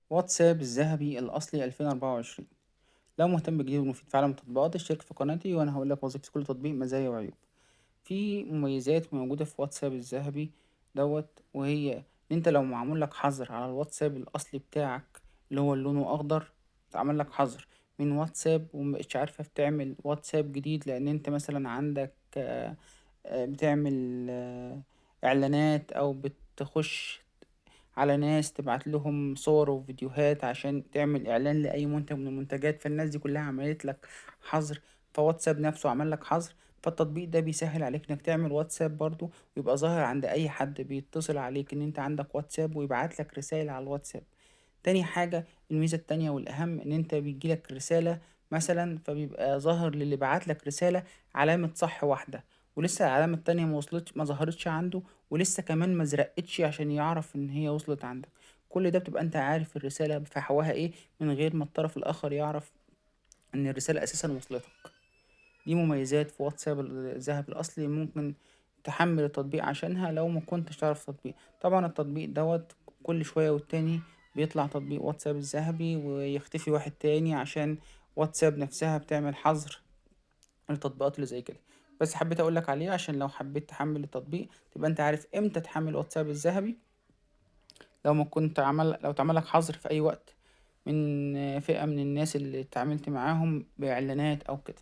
واتساب الذهبي الأصلي 2024. لو مهتم بالجديد والمفيد في عالم التطبيقات اشترك في قناتي وأنا هقول لك وظيفة كل تطبيق، مزايا وعيوب. في مميزات موجودة في واتساب الذهبي دوت، وهي إن أنت لو معمول لك حظر على الواتساب الأصلي بتاعك اللي هو لونه أخضر، اتعمل لك حظر من واتساب ومبقتش عارفة تعمل واتساب جديد، لأن أنت مثلا عندك بتعمل إعلانات أو بتخش على ناس تبعت لهم صور وفيديوهات عشان تعمل إعلان لأي منتج من المنتجات، فالناس دي كلها عملت لك حظر، فواتساب نفسه عمل لك حظر. فالتطبيق ده بيسهل عليك انك تعمل واتساب برضو، ويبقى ظاهر عند اي حد بيتصل عليك ان انت عندك واتساب ويبعت لك رسالة على الواتساب. تاني حاجة، الميزة التانية والأهم، ان انت بيجيلك رسالة مثلا فبيبقى ظاهر للي بعت لك رسالة علامة صح واحدة، ولسه العلامة التانية ما وصلتش، ما ظهرتش عنده، ولسه كمان ما زرقتش عشان يعرف ان هي وصلت عندك. كل ده بتبقى انت عارف الرسالة بفحواها ايه من غير ما الطرف الاخر يعرف ان الرسالة اساسا وصلتك. دي مميزات في واتساب الذهبي الاصلي، ممكن تحمل التطبيق عشانها لو ما كنتش تعرف تطبيق. طبعا التطبيق دوت كل شوية والتاني بيطلع تطبيق واتساب الذهبي ويختفي واحد تاني، عشان واتساب نفسها بتعمل حظر للتطبيقات اللي زي كده. بس حبيت اقولك عليه عشان لو حبيت تحمل التطبيق تبقى انت عارف امتى تحمل واتساب الذهبي، لو ما كنت عمل، لو اتعمل لك حظر في اي وقت من فئة من الناس اللي اتعاملت معاهم باعلانات او كده.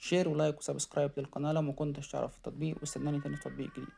share و like و subscribe للقناة لو ما كنتش تعرف التطبيق، واستناني تاني في تطبيق جديد.